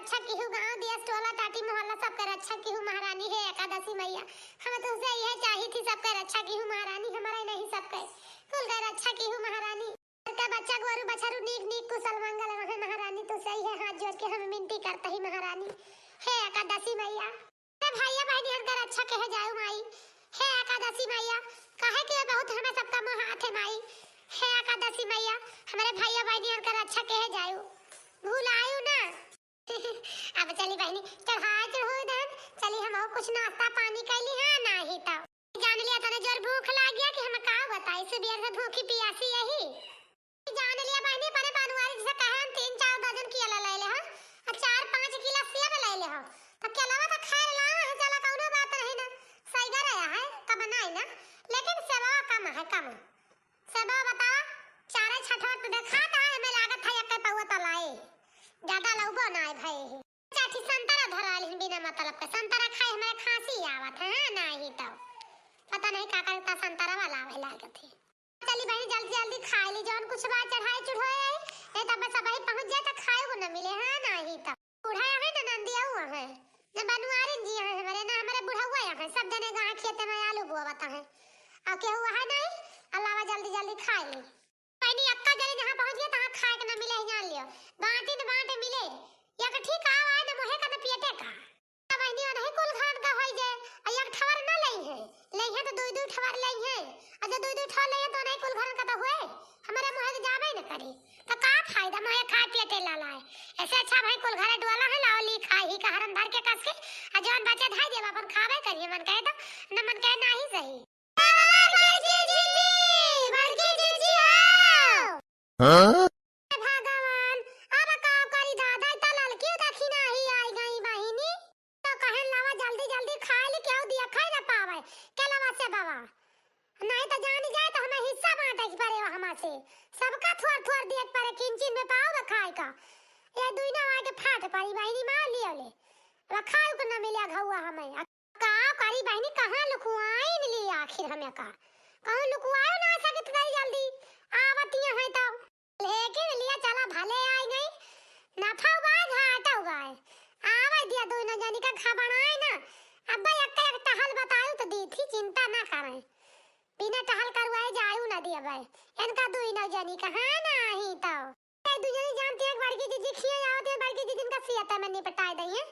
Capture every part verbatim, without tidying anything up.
रक्षा किहू गाँव दियस टोला टाटी मोहल्ला सबके रक्षा किहू महारानी हे एकादशी मैया। हम तुहसे इहे चाही थी सबके रक्षा किहू महारानी, हमरे नहीं सबके कुल के रक्षा किहू महारानी। सबके बच्चा गोरू बछरू नीक नीक कुशल मंगल रहे महारानी, तुहसे इहे हाथ जोड़ के हम मिनती करत ही महारानी हे एकादशी मैया। हे भैया बहनियन का रक्षा कहे जायु माई, हे एकादशी मैया, काहे के बहुत हमें सबका मोहात है माई, हे एकादशी मैया, हमरे भैया बहनियन का रक्षा कहे जायु, भुलायु ना। अब चली बहनी, चढ़ाए चढ़ोई दहन, चली हम कुछ नाश्ता पानी कैली, हाँ नाही तो। जान लिया तने जोर भूख लाग गया कि हम का बताई, सुबह से भूखी पियासी यही। जान लिया बहनी, अपने बनवारी जैसे कहे हम तीन चार दर्जन केला ले ले हो, और चार पाँच किलो सेब ले ले हो, तो केलवा तो खैर लावा है, चला कौनो बात नहीं ना, सही रहा है, कम नहीं ना, लेकिन सेबवा कम है, कम। सेबवा बतावा, चारे छठवा तो देखात है, हमें लागत है एक पौवा तो लाए, ज्यादा लौबो ना है भाई। चाची संतरा धरा लिन बिना मतलब के, संतरा खाए हमारे खांसी आवत है, हाँ, नाही तो पता नहीं का करता संतरा वाला आवे लागत है। चली बहनी, जल्दी जल्दी खाए ली, जौन कुछ बा चढ़ाई चढ़ोए आई, नहीं तो बस अबही पहुँच जाए तो खाए को न मिले, हाँ, नाही तो। बूढ़ा है ना, नंदिया हुआ है, न बनवारिन जी है हमारे, ना हमारे बुढ़ौआ है, सब जने गाँव खेते में आलू बोवत है, और केहू है नहीं, अलावा जल्दी जल्दी खाए ली। बहनी, अक्का जने जहाँ पहुँच गए, तहाँ खाए के न मिले, जान लियो, बाँटी न बाँटे मिले, एक ठीक आवा है, न मोहे का, न पियटे का। बहनी, ओनही कुल घरन का होई जे, आ एक ठवर ना लई है, लई है तो दुई दुई ठवर लई है, आ जो दुई दुई ठवर लई है तो ओनही कुल घरन का तो हुए, हमारे मुँहे के जाबे न करी, तो का फायदा मुँहे खाए पिए तेल लाला है। ऐसे अच्छा भाई कुल घरे डोला है, लाओ ली खाए ही का हरन भर के कस के, आ जौन बचे धाई देवा अपन खाबे करिए, मन कहे तो, न मन कहे नाही सही। बड़की जीजी, बड़की जीजी आओ। हाँ? भगवान, अब का करी दादा, इतना ललकी दखिना ही आई गई बहिनी। तो कहन लावा जल्दी जल्दी खाए ली, केहू दिया खाए ना पावे, केलवा से बाबा। नहीं तो जानी जाए तो हमें हिस्सा बांटे के पड़े हमा से। सबका थोड़ थोड़ दिए के पड़े, किंचिन में पाओ बा खाए का। ये दुई ना आके फाट पड़ी बहिनी, मार लियो ले। अब खाए को ना मिले घौआ हमें। का करी बहिनी, कहाँ लुकुआइन ली आखिर हमें का? कहूँ लुकुआयो ना सकित गई जल्दी, आवतिया है तो। लेकिन लिया चला भले आई गई, नफा हुआ है, घाटा हुआ है। आवे दिया दोनों जनी का घबराए ना। अब्बा एक एक टहल बतायू तो दी थी, चिंता ना करें। बिना टहल करवाए जायू ना दिया भाई। इनका दोनों जनी का, हाँ ना ही तो। ए, दुजनी जानती है, बड़की जीजी खिया आवत है, बड़की जीजी इनका सियता में निपटाए दई है।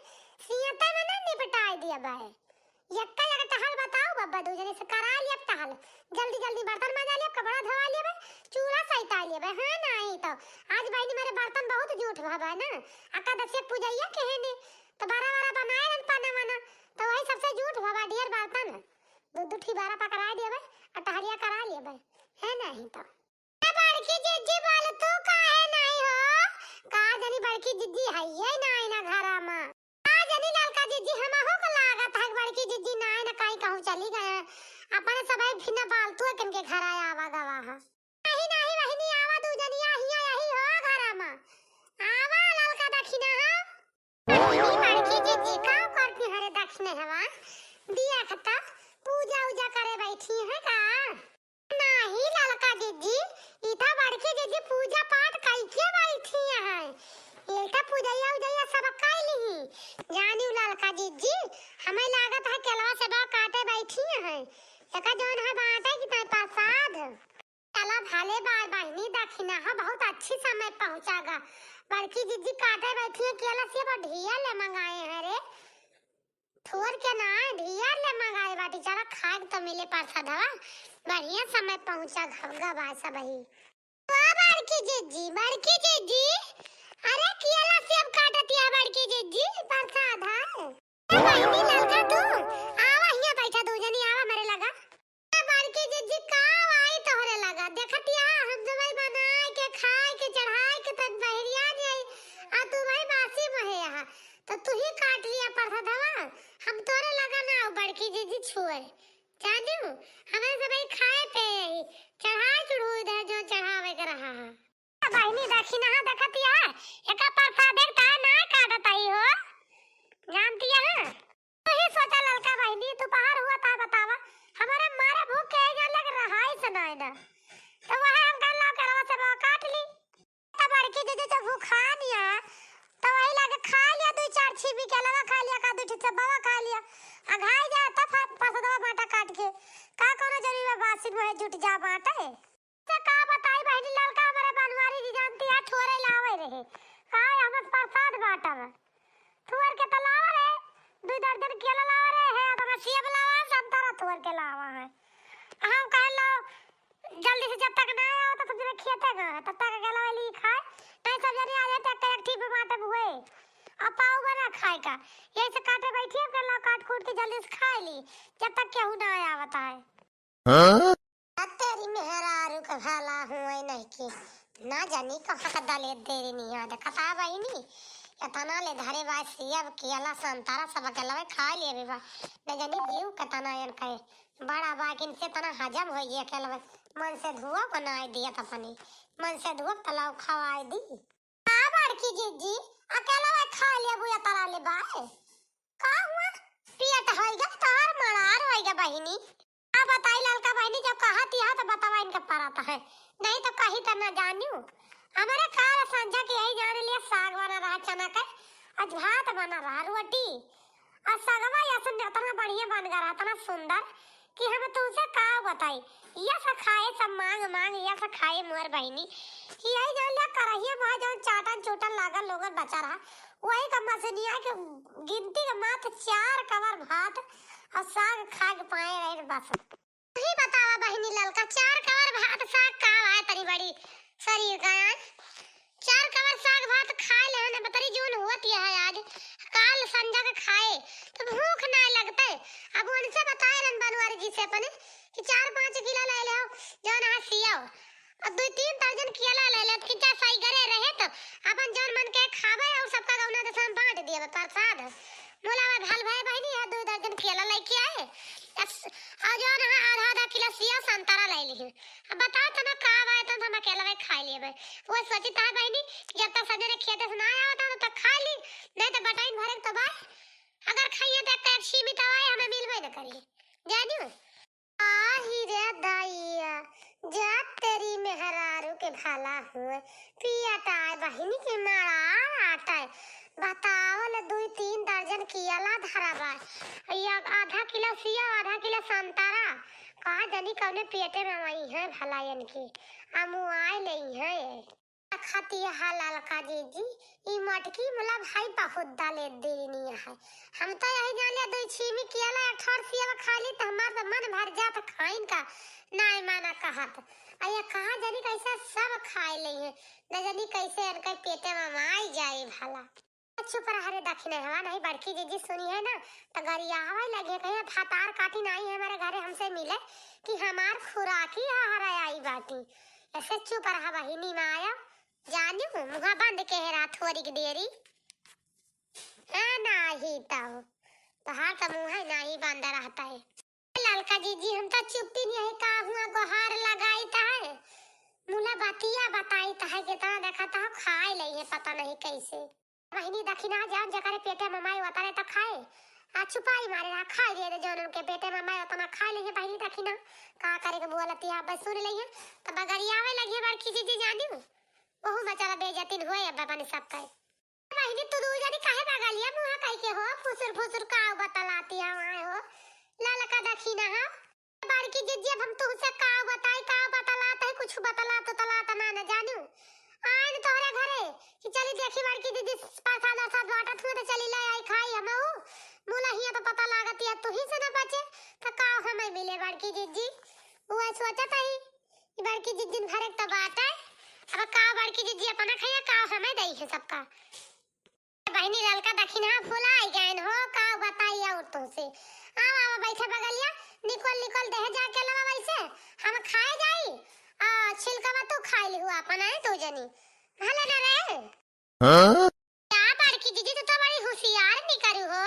सियता में ना निपटाए दिया बाय। यक्का यक्का टहल बताओ बब्बा, दुजनी से करा लिया टहल। जल्दी जल्दी बर्तन मजा लिया, कपड़ा धोवा लिया बे, चूल्हा सैता लिया बे। हाँ, नहीं तो आज बहनी मेरे बर्तन बहुत जूठ भवा है ना। एकादशी पूजैया कहे ने, तो बड़ा बड़ा बनाए रहन पाना वाना, तो वही सबसे जूठ भवा ढेर बर्तन। दो दो ठी बारा पकड़ा दिया बे, और टहलिया करा लिया बे। है नहीं तो। ए बड़की जिज्जी, बोल तू काहे नाई हो? का जानी बड़की जिज्जी हइये नाई ना घरा मा। का जानी ललका जिज्जी, हमहू को लागत है बड़की जिज्जी नाई ना, काई कहूँ चली गए। अपने सबही फिर ना फालतू एकन के घरा आवा गवा है। नहीं, नहीं बहिनी, आवा दू जनिया हिया यही हो घरा मा। आवा ललका दखिना हो। बहिनी बड़की जिज्जी का करती हरे दखिने हवा? दिया खता पूजा उजा करे बैठी है का? नाही ललका जिज्जी, ई तो बड़की जिज्जी पूजा पाठ कइके बैठी हैं। ई तो पूजैया उजैया सब कइ लिही। जानी ललका जिज्जी, हमें लागत है केलवा से बा काटे बैठी हैं। एका जौन है बाटे कि ताई प्रसाद। चला भले बार बहिनी दखिना हो, बहुत अच्छी समय पहुँचा गा। बड़की जिज्जी काटे बैठी हैं केला से, बा ढिया ले मंगाए हैं रे। थोर के ना, ढियार ले मंगाए बाटी, चला खाए के तो मिले प्रसादवा। बढ़िया समय पहुँचा घबगा बा सबही। ओ बड़की जिज्जी, बड़की जिज्जी, अरे कियाला सेब काटतिया बड़की जिज्जी, प्रसाद है। ए बहिनी ललका तू, आवा हियाँ बैठा दू जनी, आवा मरे लगा। ए बड़की जिज्जी का आई तोहरे लगा, देखतिया हम जबै बनाए के खाए के चढ़ाए के तन बहरिया जाई, आ तू भाई बासी मोहे यहाँ। तो तू ही काट लिया प्रसादवा, हम तोरे लगा ना आओ बड़की जिज्जी छुए। जानू, हमें सबही खाए पे यही, चढ़ाए चढ़ोई दे जो चढ़ावे के रहा है। बहिनी दखिना देखतिया, एका प्रसाद एक ताए ना काटत आई हो। जानतिया, तू ही सोचा ललका बहिनी, दोपहर हुआ ता बतावा, हमारे मारे भूख के जान लग रहा है से नहीं ना। तो वह हम कहला केलवा से काट ली। तब बड़की जिज्जी जब भूखा निया, तो वही लागे खा लिया दू बाबा खा लिया। अघाई जाता फा-, परसदवा बाटा काट के। का कौनो जरूरी बा बासी मुहे जुट जा बाटे? तो का बताई बहिनी, ललका हमरे बनवारी जी जानती है, थोरे लावे रहे। का हमर प्रसाद बाटल। थोर के तो लावा रहे, दुई दर्जन केला लावा रहे, है, तो सेब लावा, संतरा थोर के लावा है। हम कहे लो, जल्दी से जब तक ना आवा, तो सब जने खेते गए, तब तक अकेला वाली खाए, नहीं सब जने आ जाते, एक, एक टीप बाटे हुए, अब पाऊ बना खाए का, यही से काटे बैठी, अब कहला काट कूट के जल्दी से खाए ली, जब तक केहू ना आवता है। हाँ? आ तेरी मेहरारू के भला हुए नहीं के, ना जानी कहाँ का दले देरी नहीं आ, देखता बहिनी, इतना ले धरे बा सेब, केला, संतरा, सब अकेला खा लिए बा, न जानी जीव कितना यन कहे, बड़ा बा, कि इनसे तना हजम होई, अकेलवे मन से धुआ बनाई दिया त अपनी, मन से धुआ तलाव खवाई दी। का बड़की जीजी, अकेलवे खा लेबू या तरा ले बाय? का हुआ? पेट होइगा तोहर मरार होइगा बहिनी। का बताई ललका बहिनी, जब कहत यहाँ तो बतावा इनके परत है, नहीं तो कही तो ना जानियो। हमरे काल संझा के यही जान लिया साग बना रहा चना के, आज भात बना रहा रोटी, आ सगवा यासन इतना बढ़िया बन गया रहा, इतना सुंदर कि हम तुमसे का बताई। यस खाए सब मांग मांग, यस खाए मोर बहिनी कि यही जान लिया करहिया में जौन चाटन चूटन लागल लोगन बचा रहा, वही का मसनिया के गिनती के मात्र चार कवर भात और साग खा के पाए रहे बस। तू ही बतावा बहिनी ललका, चार कवर भात साग का है तनी बड़ी शरीर का आय? चार कवर साग भात खाए ले ना बतरी जून हुअत यह है आज, काल संझा के खाए तो भूख ना लगते। अब उनसे बताए रन बनवारी जी से अपने कि चार पाँच किलो ले ले हो, जौन है सियाओ, और दो तीन दर्जन केला ले ले, कि जा सही घरे रहे तो अपन जौन मन के खावे और सबका गौना दशा में बांट दिए प्रसाद। मोला अब भल भय बहिनी है, दो दर्जन केला लेके आए, अस-, और जौन है आधा आधा किलो सिया संतरा ले ली। अब बताओ तो ना का बात है, तो हम अकेला में खा लिए बे। वो सोची ता बहिनी कि जब तक सब जने खेते से ना आवता तब तक खा ली, नहीं तो बटाइन भरे तो भाई अगर खाइए तो एक सीमित आवाए हमें मिलबे न करी। जानियो? आही रे दैया, जा तेरी मेहरारू के भला हुए, पियटाए बहिनी के मरार आटाए। बतावल दुई तीन दर्जन कियला धरा बा, या आधा किलो सिया, आधा किलो संतरा। कहा जानी कौने पेटे में वही है भला इनकी, अमुआए ले है। खतिया हा ललका जीजी, ई मटकी मुला भाई बहुत दले देनी है। हम तो यही जान लिया, दो छीमी कियाला एक ठोर सियावा खा ली, तो हमार तो मन भर जात खाइन का, नाय माना कहत। आ ये कहाँ जानी कैसे सब खाए ले हैं, न जानी कैसे इनके पेटे में माई जाए भला। चुप रहा रे दखिनहवा, नहीं बड़की जीजी सुनी है ना, तो गरियावे लगे, कहे भतार काटी नहीं है हमारे घरे हमसे मिले, कि हमार खुराकी हरा आई बाटी। ऐसे चुप रहा बहिनी माया, जानियो, मुँहा बंद के रहा थोड़ी की देरी। हाँ, नाही तब। तोहार तो मुँह है, नाही बंद रहता है। ललका जीजी, हम तो चुप्पी नहीं है, का हुआ गोहार लगाई ता है। मुला बतिया बताई ता है, कितना देखा ता खाए ले है, पता नहीं कैसे। बहिनी दखिना जान जकरे पेटे में माई उतरे तो खाए। आ चुपाई मारे रहा, खाए दे दे जौन उनके पेटे में माई उतना खाए ले है बहिनी दखिना। का करे के बोलती है, बस सुन ले है। तो बगरियावे लगी है बड़की जीजी जानियो। ओहू में चला बेइज्जती होए अब बने सब कहे। बहिनी, तू दू जनी काहे बगलिया मुँह कह के हो, फुसुर फुसुर का बतलाती है वहाँ हो, ललका दखिना हो। बड़की जिज्जी, अब हम तुमसे का बताई, का बतलात है, कुछ बतलात उतलात ना, न जानू। आइन तोहरे घरे कि चली देखी बड़की दीदी प्रसाद अरसाद बाटत हुए तो चली ले आई खाई हमहू। मुला हिया तो पता लागत या तू ही से न बचे, तो का हमें मिले बड़की जिज्जी? वो सोचत है कि बड़की जिज्जी घर एक तो बात है, अब का बड़की जिज्जी अपना खाइए, का हमें दई है सबका। बहिनी ललका दखिना भुलाई गइन हो, का बताई और तुमसे। आवा, आवा, बैठा बगलिया, निकल, निकल, देह जाके लवा वैसे, हम खाए जाई, आ, छिलकवा तू खाए लिहु आपन, है तू जनी, भले न रहे। हाँ? का बड़की जीजी, तू तो बड़ी होशियार निकरू हो,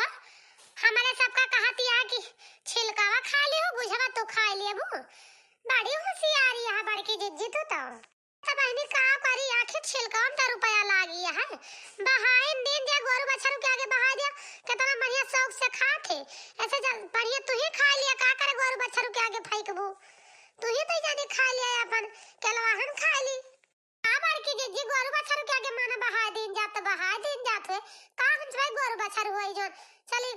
हमारे सबका कहती है कि छिलकवा खाए लिहु, गुझवा तू खाए लेबू, बड़ी होशियारी है बड़की जीजी तू तो। त बहिनी का करी, आखिर छिलकवा में त रुपया लागी है। बहाइन दिन दिया, गोरू बछरू के आगे बहाइ दिया, कितना बढ़िया शौक से खात है। ऐसे जल-, बढ़िया तू ही खाइ लिया, का करे गोरू बछरू के आगे फेंकबू? तू ही तो जाने खाइ लिया अपन, केलवा हम खाइ ली। का बड़की जिज्जी गोरू बछरू के आगे माना बहाइ दिन जात, बहाइ दिन जात है। का हम भाई गोरू बछरू होई जौन? चली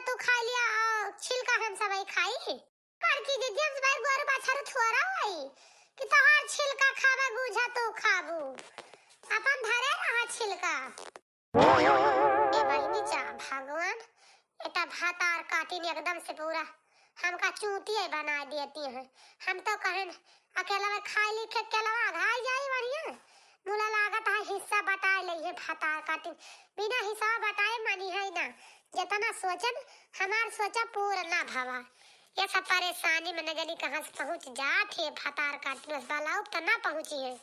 तू खाइ लिया, आ, छिलका हम सबइ खाई। बड़की जिज्जी, हम सबइ गोरू बछरू थोरा हई कि तोहार छिलका खाबे बूझा तू खाबू। अपन धरे रहा छिलका। ए बहिनी जा भगवान, एटा भातार काटिन एकदम से पूरा हमका चूतिया बनाइ देती हैं। हम तो कहेन अकेलवा खाइ ली के अकेलवा अघाइ जाई बढ़िया। मुला लागत है हिस्सा बटाइ लइहे भातार काटिन। बिना हिस्सा बटाए मनिहैं ना। जेतना सोचेन हमार सोचा पूरा ना भवा। ये सब परेसानी में न जानी कहाँ से पहुँच जात है भातार काटिन। बस बलाउब त ना पहुँचिहैं।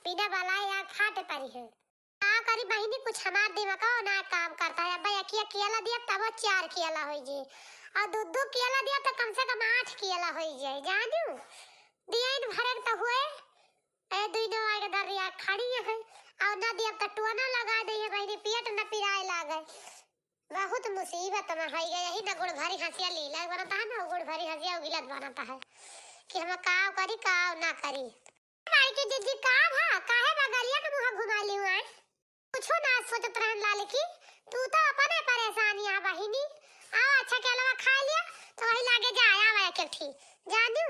बिना बलाए आग फाटे परिहैं। का करी बहिनी, कुछ हमार दिमागवा ना काम करत है। अब एकिया कियाला दिया तब चार कियाला होइ जाई, अउर दू दू कियाला दिया त कम से कम आठ कियाला होइ जाई। जानू, दियन भरे त हुए, ए दुई नौ आइ के दरिया खड़ी है, अउर ना दिया त टोना लगाइ देइहैं बहिनी, पेट न पिराए लागे। बहुत मुसीबत में होइ गए, यही न गुड़ भरी हँसिया लीला बनत है, न गुड़ भरी हँसिया उगिलत बनत है कि हम काव करी, काव ना करी। बड़की जिज्जी का भा, काहे बगलिया के मुँह घुमाइ लिहू आए? कुछो ना सोचत रहन लालकी, तू तो अपने परेसानी आ बहिनी। आवा अच्छा केलवा खाइ लिया, त वही लागे जाया आवा एक एक ठी। जानू,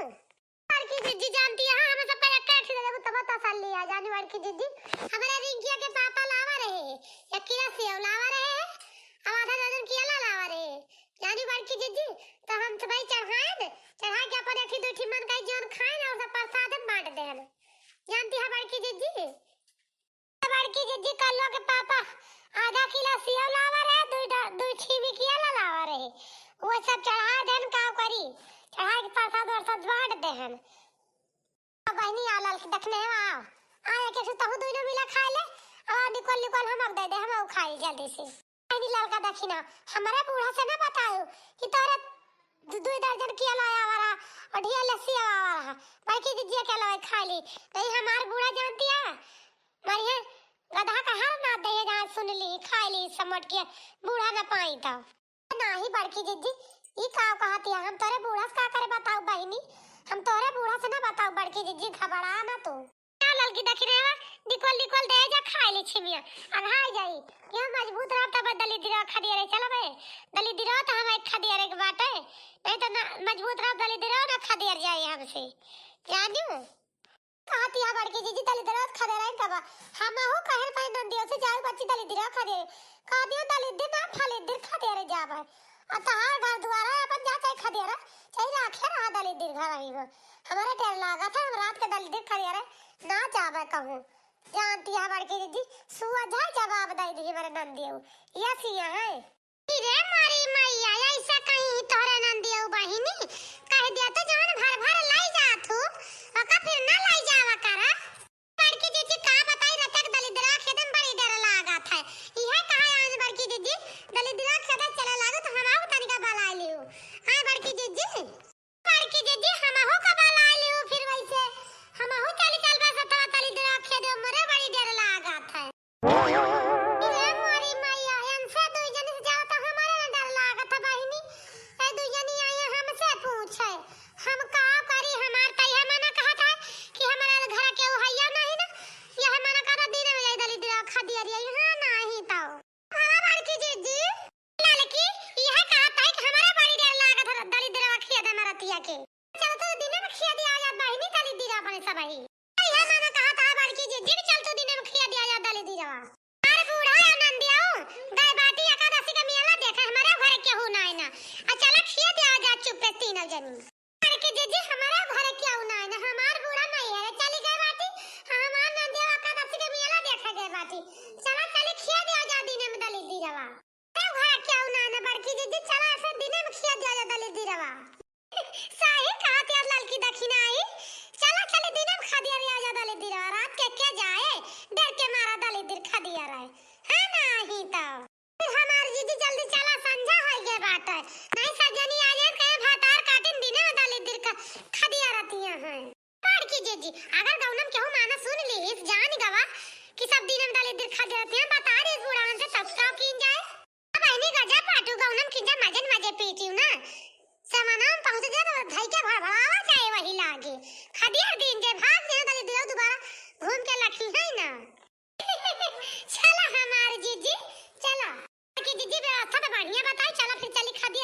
बड़की जिज्जी जानती है, हम सबका एक एक ठी दे देबू तब तसल्ली आ। जानू बड़की जिज्जी, हमरे रिंकिया के पापा लावा रहे, एक किलो सेव लावा रहे, अब आधा दर्जन केला लावा रहे। जानू बड़की जिज्जी, त हम सबइ चढ़ाएन, चढ़ाइ के अपन एक ठी दुइ ठी मन कही जौन खाएन अउर सब प्रसाद बाँट देन। जानती है बड़की जिज्जी? बड़की जिज्जी कल्लो के पापा आधा किलो सेव लावा रहे, दुइ डा-, दुइ छीमी केला लावा रहे। वो सब चढ़ाइ देन, काव करी, चढ़ाइ के प्रसाद वरसाद बाँट देहन। अब बहिनी आ लालकी दखिनवा, आ एक एक से तहू दुइनो मिला खाइ ले, अब निकोल निकोल हमक दे दे, हम खाइ जल्दी से। बहिनी लालका दखिना, हमरे बूढ़ा से ना बतायो कि तोरे दु-, दुइ दर्जन केला आवा रहा अउर ढेर लस्सी आवा रहा। बड़की जिज्जी केला खाइ ली, नहीं हमार बूढ़ा जानती है, मरिहे गदहा का हर ना दे जहाँ सुन ली, खाइ ली समट के, बूढ़ा ना पाई तो। नाही बड़की जिज्जी, ई का कहत है? हम तोरे बूढ़ा से का करे बताऊ बहिनी? हम तोरे बूढ़ा से ना बताऊ बड़की जिज्जी, घबरा ना तू। का ललकी दखिनवा, निकोल निकोल दे जा खाइ ली छिमिया, अघाइ जाई। ये मजबूत रहा तब दलिद्दरवा खदियरे चलबे। दलिद्दरवा त हम एक खदियरे के बाटे, नहीं त ना मजबूत रहा दलिद्दरवा ना खदियर जाई हमसे। जानू? कहती है बड़की जिज्जी, दलिद्दरवा खदेराइन कबा। हमहू कहेन भाई नंदियो से जाऊ बच्ची दलिद्दरवा खदेरे। कह दियो दलिद्दर ना फलिद्दर खदेरे जाबे। अउर तहार घर दुआर है अपन जा चाहे खदेरा, चाहे राखे रहा दलिद्दर घर रही हो। हमरे डर लागत है, हम रात के दलिद्दर खदेरे ना जाबे कहूँ। जानती है बड़की जिज्जी, सुआ जाए जवाब दे दी हमरे नंदियो। ये सिया है। रे मोरी मैया, ऐसा कहीं तोहरे नंदियो बहिनी, कह दिया तो जवन भर भर लाई जात हूँ, ओका फिर ना लाई जावा करा। बड़की जिज्जी का बताई, रतक दलिद्दरवा खेदे में बड़ी डर लागत है। इहे कहा आज बड़की जिज्जी, दलिद्दरवा खेदे चले लागो तो हम आऊ तनिका बलाई लियो। हाँ बड़की जिज्जी। बड़की जिज्जी, हमहू का बलाई लियो फिर वैसे। हमहू चली चलबे सतवा तली दरवा खेदे, मोरे बड़ी डर लागत है। रे मोरी मैया, इनसे दुई जनी से ज्यादा तो हमारे ना डर लागत है बहिनी। ए दुई जनी आई हमसे पूछे। हम का करी, हमार त यह मना कहत है कि हमारे घर केहू हैया नहीं ना। यह मना कहत दिन में जाई दली दरवा खदिया रिया, हाँ नहीं तो। हाँ बड़की जिज्जी, ललकी, इहे कहत है कि हमरा बड़ी डर लागत है दलिद्दरवा खिया दे मरतिया के। चलो तो दिने में खिया दिया जात बहिनी दलिद्दरवा अपने सबही। इहे माने कहत है बड़की जिज्जी कि चल तो दिने में खिया दिया जात दलिद्दरवा। अरे बूढ़ा या नंदियो, गए बाटी एकादशी के मेला देखे, हमारे घरे केहू ना है ना। आ चला खिया दिया जात चुप्पे तीनों जनी। बड़की जिज्जी, हमारे घरे केहू ना है ना, हमार बूढ़ा नहीं है, चली गए बाटी, हमार नंदिया एकादशी के मेला देखे गए बाटी, चला चली खिया दिया जा दिने में दलिद्दरवा। अरे घरे केहू ना है ना बड़की जिज्जी, चला ऐसे दिने में खिया दिया जा दलिद्दरवा। सही कहत यार ललकी दखिना आई, चला चली दिने में खदिया दिया जा दलिद्दरवा, रात के के जाए, डर के मारा दलिद्दर खदिया रहे, है ना ही तो। हमार जिज्जी जल्दी चला, संझा होइ गए बाटे। नहीं सजनी आ जाए, कहे भातार काटिन दिने में दलिद्दर ख-, खदिया रहतिया हैं। बड़की जिज्जी, अगर गौनम केहू माना सुन लीस, जान गवा कि सब दिने में दलिद्दर खदिया रहतिया हैं, बता दीस बूढ़ावन से तब का कीन जाए। अब बहिनी गजब बाटू, गौनम कीन जा मजे न मजे पीटियो ना। समाना में पहुँच जाए तो धई के भड़भड़ावा जाए वही लागे। खदिया दिन जे भाग जाए दलिद्दर दोबारा घूम के लखी है ना। चला हमार जिज्जी, चला। कि जिज्जी व्यवस्था तो बढ़िया बताई, चला फिर चली खदिया।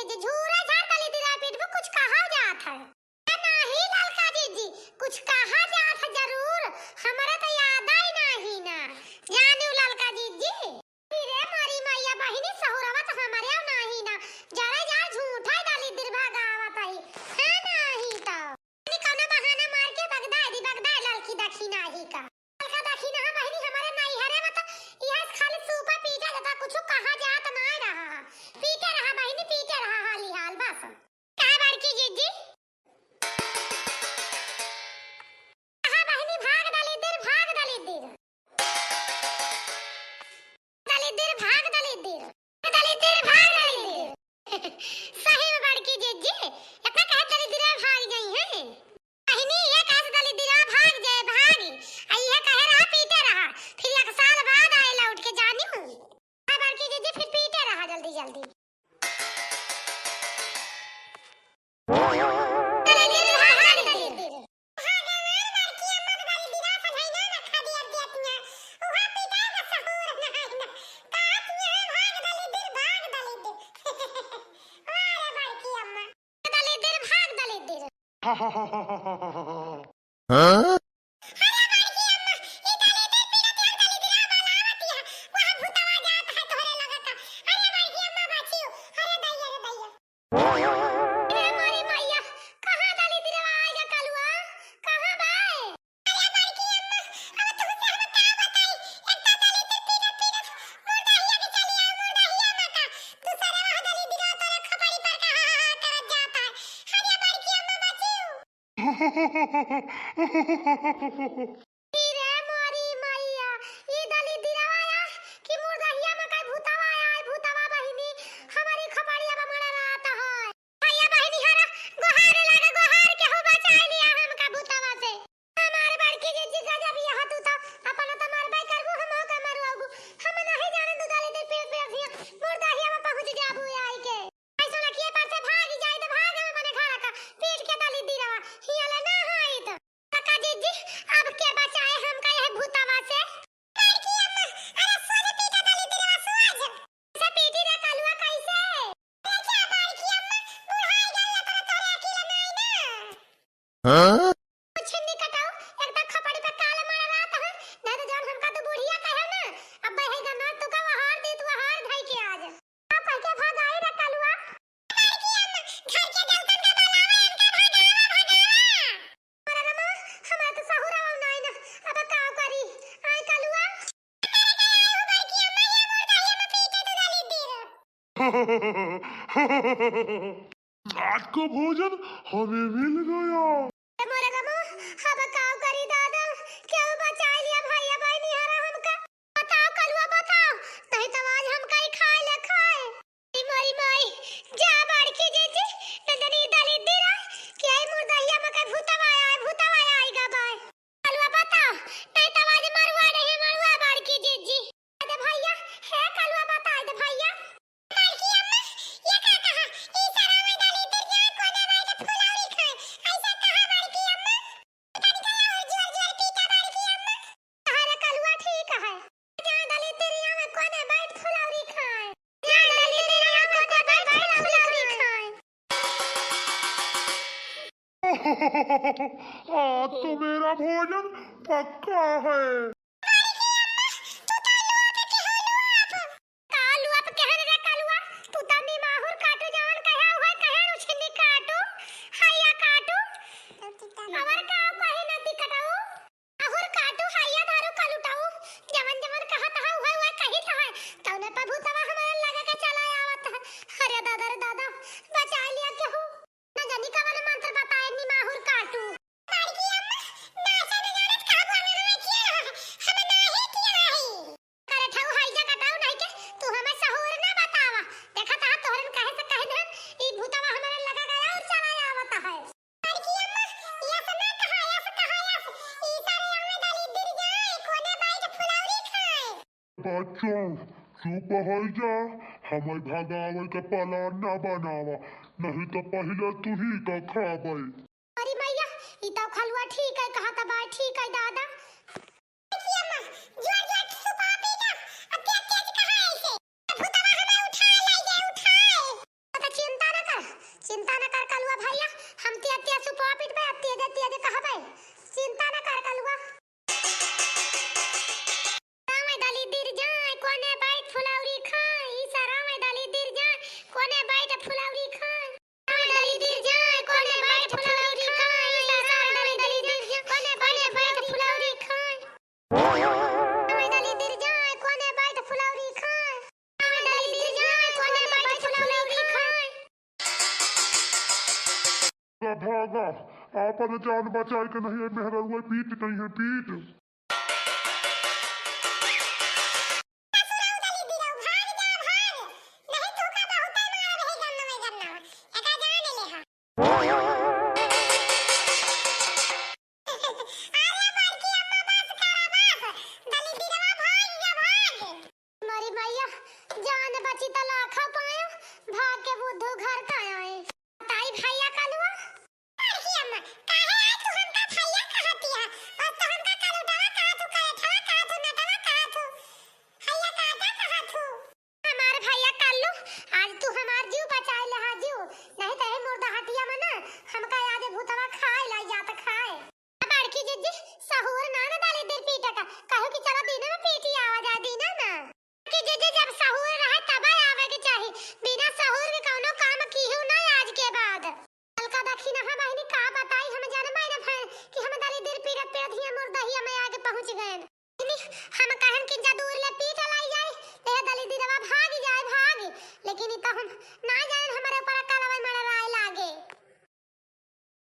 जे झूरा झार दलिद्दरा पीटबू, कुछ कहा जात है। ए नाही ललका जिज्जी, कुछ कहा जात है जरूर, हमरे तो याद ही नाही ना। जानिउ ललका जिज्जी। अरे मोरी मैया बहिनी, सहुरवा तो हमरे नाही ना। जरा जा झूठा दलिद्दर भगावत है। हाँ नाही तो। अरे कौनो बहाना मार के बगदाइ दी, बगदाइ ललकी दखिना ही का। ललका दखिना है बहिनी, हमरे नैहरे में तो यह खाली सूपा पीटा जाता, कुछ कहा जात ना रहा है। पीटे रहा बहिनी, पीटे रहा हाली हाल बस। कहा बड़की जिज्जी? कहा बहिनी, भाग दलिद्दर, भाग दलिद्दर। दलिद्दर, भाग दलिद्दर। दलिद्दर, भाग दलिद्दर। सही में बड़की जिज्जी, इतना कहे दलिद्दर भाग गई है। बहिनी, ये कहे से दलिद्दर भाग जाए, भाग। आ ये कहे रहा, पीटे रहा। फिर एक साल बाद आए लौट के जानिउ। आ बड़की जिज्जी फिर पीटे रहा जल्दी जल्दी। हाँ? अरे बड़की अम्मा, ई दलिद्दर पीटत है, दलिद्दर बलावत है। वहाँ भूतवा जात है तोहरे लगे का। अरे बड़की अम्मा बचियो। अरे दैया रे दैया। अरे मोरी मैया, कहाँ दलिद्दरवा आइगा कलुआ? कहाँ बाए? अरे बड़की अम्मा, अब तुमसे हम का बताई? एक तो दलिद्दर पीटत पीटत मुर्दाहिया के चली आए, मुर्दाहिया में का। दूसरे वहाँ दलिद्दरवा तोरे खपड़ी पर का हा हा हा करत जात है। अरे बड़की अम्मा बचियो। ई रे मोरी मैया, ई दलिद्दरवा आया कि मुर्दाहिया में का भूतवा आया है, भूतवा बहिनी, हमरी खपड़िया में मड़ा रहता है। भैया बहिनी हरा, गोहार लागा, गोहार के हो बचाई लिया हमका भूतवा से। हमार बड़की जिज्जी गजब यह तू तो, अपन तो मरबे करबू, हम का मरवाबू। हम नहीं जाने दू दलिद्दर पीट पीट दिया, मुर्दाहिया में पहुँच जाबू आई के। ऐसा लड़किए पर से भाग जाए तो भाग हम अपने घर का, पीट के दलिद्दरवा, हियाला ना होई तो। काका जिज्जी, अब के बचाए हमका यह भूतवा से? बड़की अम्मा, अरे सोझ पीटा दलिद्दरवा सोझ। से पीटी रे कलुआ कैसे? देखा बड़की अम्मा, बुढ़ाई गई है, तोरा तोरे अकेले नहीं ना। हाँ? छिन्नी कटाऊ, एक तो खपड़ी पे काला मारा रहत है, नहीं तो जौन हमका तू बुढ़िया कहे ना, अब भाई गनवा तू का वहार दी, तू वहार धई के आ जा। का कह के भगाई रे कलुआ? बड़की अम्मा, घर के देवतन का बुलावा, इनका भगावा, भगावा। अरे रमा, हमार तो सहुरा हो नाई ना, अब का करी? आय कलुआ। बड़की अम्मा, ये मुर्दाहिया में पीटे तू दलिद्दर। रात को भोजन हमें मिल गया। ए मोरे रमो, अब काव करी दादा, केहू बचाई लिया भैया बहिनी हरा हमका। बताओ कलुआ बताओ, नहीं तो आज हमका ही खाए ले खाए। ई मोरी माई, जा बड़की जिज्जी, नंदनी दलिद्दर, कि आई मुर्दाहिया में के भूतवा आया है, भूतवा आया है गा बाय। कलुआ बताओ, नहीं तो आज मरुआ रहे मरुआ बड़की जिज्जी। दे भैया, हे कलुआ बताई दे भैया। बड़की अम्मा, ये का कहा? ई सारा में दलिद्दर जाए कोने बैठ फुलौरी खाए। ऐसा कहा बड़की अम्मा? तनिका और जोर जोर पीटा बड़की अम्मा। अरे कलुआ ठीक है। जहाँ दलिद्दर यहाँ में कोने बैठ फुलौरी खाए। जहाँ दलिद्दर यहाँ में कोने बैठ फुलौरी खाए। आज तो मेरा भोजन पक्का है। कालुआ पे कहन रे कालुआ, तू तो निमाहुर काटू जवन कहे हुए कहे उछनी काटू, हैया काटू। अवर का कही नती कटाऊ, आहुर काटू हैया धारू कालुटाऊ, जवन जवन कहत है हुए हुए कहित है, तौने पर भूतवा हमारे लगे के चला आवत है। अरे दादा रे दादा, बचा लिया केहू। न जानी कवन मंत्र बताए निमाहुर काटू। बड़की अम्मा, नाचा न जानत का बोलना है किया है, हम नाही किया है। करे ठऊ हाई जा कटाऊ नाही के, तू हमें सहूर ना बतावा। देखा ता तोहरन कहे से कह देन, ई भूतवा हमारे लगा गया और चला आवत है। बड़की अम्मा, यस ना कहा, यस कहा, यस। ई सारे हमें दलिद्दर जाए, कोने बैठ फुलौरी खाए। बच्चों, चुप होइ जा, हमें भगावे के प्लान ना बनावा, नहीं तो पहले तू ही का खाबे। अरे मैया, ई तो खलुआ ठीक है, कहा था बाय ठीक है दादा। देखिए अम्मा, जोर जोर से सुपा पीटा, अब तेज तेज कहा ऐसे। भूतवा हमें उठा ले जाए, उठाए। तो चिंता ना भागा, आपन जान बचाए के नहीं है, मेहररुआ पीट नहीं है, पीट।